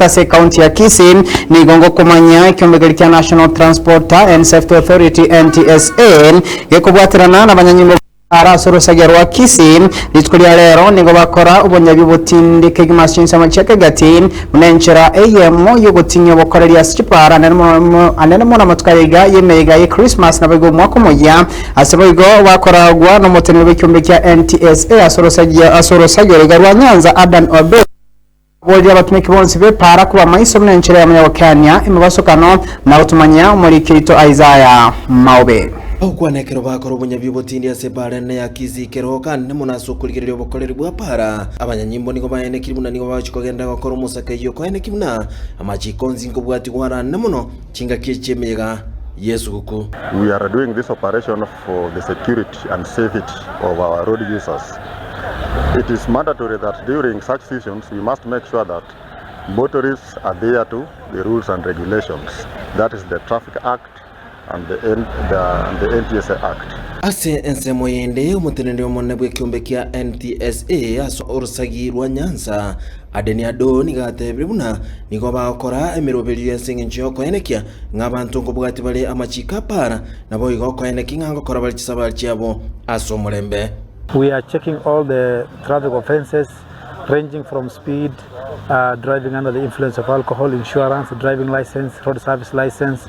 bamenyete ase ekaunti ya Kisii nigo ngokomanya ekiombe kia National Transport and Safety Authority, NTSA, gekobwaterana nabanyanyimbo Ara ase orosagia rwa Kisii, rituko ria rero nigo bakora obonyabi obotindi kegima ase chinsemo chia Kegati, buna enchera eyemo y'ogotinyia obokoreri ase chipara anene mono anene mono amatuko aya iga y'emeyega ye Christmas naboigo omwaka omoyia. Ase boigo bakoragwa nomoteneneri bw'ekiombe kia NTSA ase orosagia ase orosagia oro iga rwa Nyanza Adan Obe, Boria abatumiki bonsi b'epaara koba maiso buna enchera yamo y'ogokeania emebasokano, na gotumanyia omoriki oito Isaya maobe. Ogokwana ekero bakora obonyabi obotindi ase epaara enene ya Kisii keroka anene mono ase okorigereria obokoreri bwa paara. Abanyanyimbo nigo baenekire buna nigo bagochia kogenda gokora omosaka eyio koeneki buna amachiko onsi nkobwatigwa are anene mono chingaki echi chi'emeyega y'esuguku. We are doing this operation for the security and safety of our road users. It is mandatory that during such seasons we must make sure that motorists adhere to the rules and regulations, that is the Traffic Act and the, N, the, and the NTSA Act. Ase ensemo yende, omoteneneri omonene bw'ekiombe kia NTSA ase orosagi rwa Nyanza, Adeni Ado nigo atebire buna nigo bagokora emeroberio ase engencho y'okoenekia ng'a abanto nkobwati bare amachiko a para, naboigo okoenekia ng'a ngokora bare chisabari chiabo ase omorembe. We are checking all the traffic offences ranging from speed, driving under the influence of alcohol, insurance, driving license, road service license,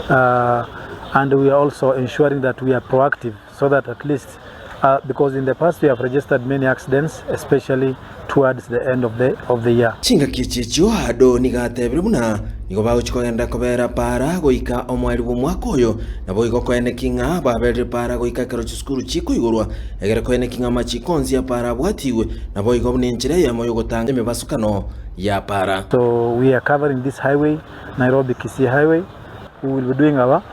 and we are also ensuring that we are proactive so that at least because in the past we have registered many accidents especially towards the end of the, of the year. Chingaki echi echio Ado nigo atebire buna nigo bagochia kogenda kobera para goika omoerio bw'omwaka oyo, naboigo koeneki ng'a baberire para goika ekero chisukuru chikoigorwa, egere koeneki ng'a amachiko onsi a para abwatigwe, naboigo buna enchera eyemo y'ogotanga emebasukano ya para. So we are covering this highway, Nairobi Kisii highway, we will be doing our.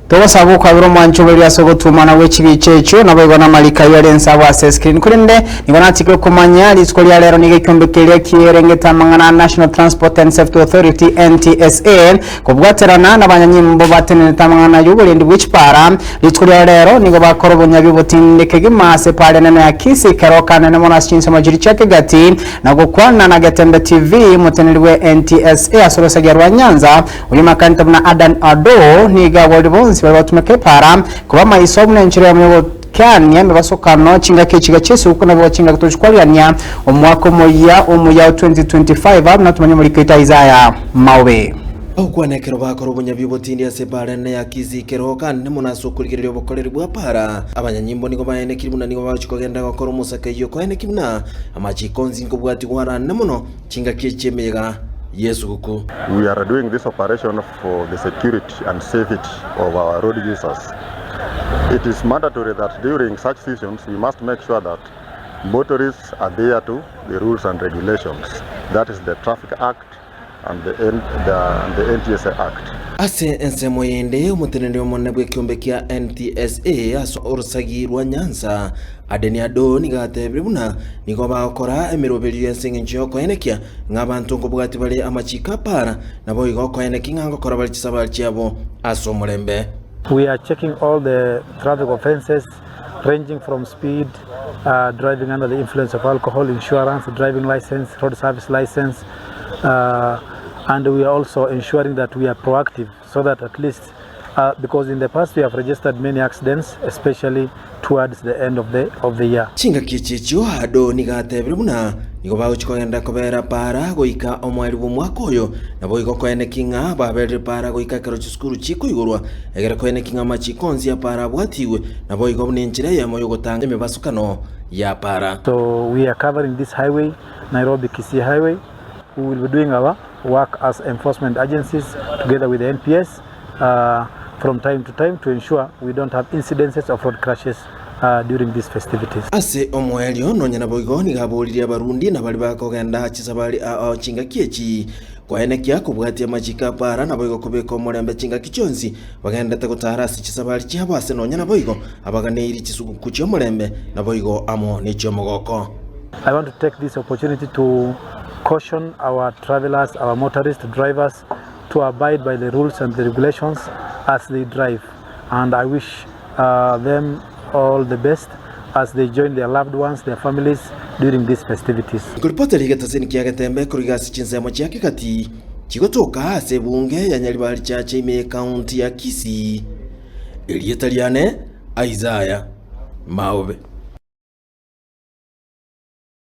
Togosaba okwabera omwancho oboria ase ogotumana gwe chibicha echio, naboigo namariko ayio are inse abwo ase escreen. Korende nigo nachikire komanya rituko ria rero nigo ekiombe keria kierengete amang'ana a National Transport and Safety Authority, NTSA, kobwaterana nabanyanyimbo batenenete amang'ana y'oborendi bwe chipara. Rituko ria rero nigo bakora obonyabi obotindi kegima ase epaara enene ya Kisii keroka anene mono ase chinsemo chiria chia Kegati na gokwana na Getembe TV, omoteneneri bwe NTSA ase orosagia rwa Nyanza, Oyio makanete buna Adan Ado, nigo aborire bonsi baria batumeka epaara, koba maiso buna enchera yamo y'ogokeania emebasokano chingaki echiga chi'esuguku naboigo chingaki tochia kwariania omwaka omoyia omuya o 2025 buna tomanye omoriko oito Isaiah Maobe. Ogokwana ekero bakora obonyabi obotindi ase epaara enene ya Kisii keroka anene mono ase okorigereria obokoreri bwa paara. Abanyanyimbo nigo baenekire buna nigo bagochia kogenda gokora omosaka eyio koeneki buna amachiko onsi nkobwatigwa are anene mono Chingaki echi chi'emeyega y'esuguku. We are doing this operation for the security and safety of our road users. It is mandatory that during such seasons we must make sure that motorists adhere to the rules and regulations, that is the Traffic Act and the, N, the, and the NTSA Act. Ase ensemo yende, omoteneneri omonene bw'ekiombe kia NTSA ase orosagi rwa Nyanza, Adeni Ado nigo atebire buna nigo bagokora emeroberio ase engencho y'okoenekia ng'a abanto nkobwati bare amachiko a para, naboigo okoenekia ng'a ngokora bare chisabari chiabo ase omorembe. We are checking all the traffic offences ranging from speed, driving under the influence of alcohol, insurance, driving license, road service license, and we are also ensuring that we are proactive so that at least because in the past we have registered many accidents especially towards the end of the, of the year. Chingaki echi echio Ado nigo atebire buna nigo bagochia kogenda kobera para goika omoerio bw'omwaka oyo, naboigo koeneki ng'a baberire para goika ekero chisukuru chikoigorwa, egere koeneki ng'a amachiko onsi a para abwatigwe, naboigo buna enchera eyemo y'ogotanga emebasukano ya para. So we are covering this highway, Nairobi Kisii highway, we will be doing our work as enforcement agencies together with the NPS from time to time to ensure we don't have incidences of road crashes during these festivities. Ase omoerio nonya naboigo nigo aboririe Abarundi na baria bakogenda chisabari ao chingaki echi koenekia kobwatia amachiko a para naboigo kobeka omorembe chingaki chionsi bagendete gotara ase chisabari chiabo ase nonya naboigo abaganeiri chisuguku chi'omorembe naboigo amo nechi'omogoko. I want to take this opportunity to caution our travelers, our motorists, drivers to abide by the rules and the regulations as they drive and I wish uh, them all the best as they join their loved ones, their families during these festivities. Nkoripota rigetaseni kia Getembe korwa ase chinsemo chia Kegati chigotoka ase ebunge ya Nyaribari Chache ime y'Ekaunti ya Kisii. Erieta riane Isaiah Maobe.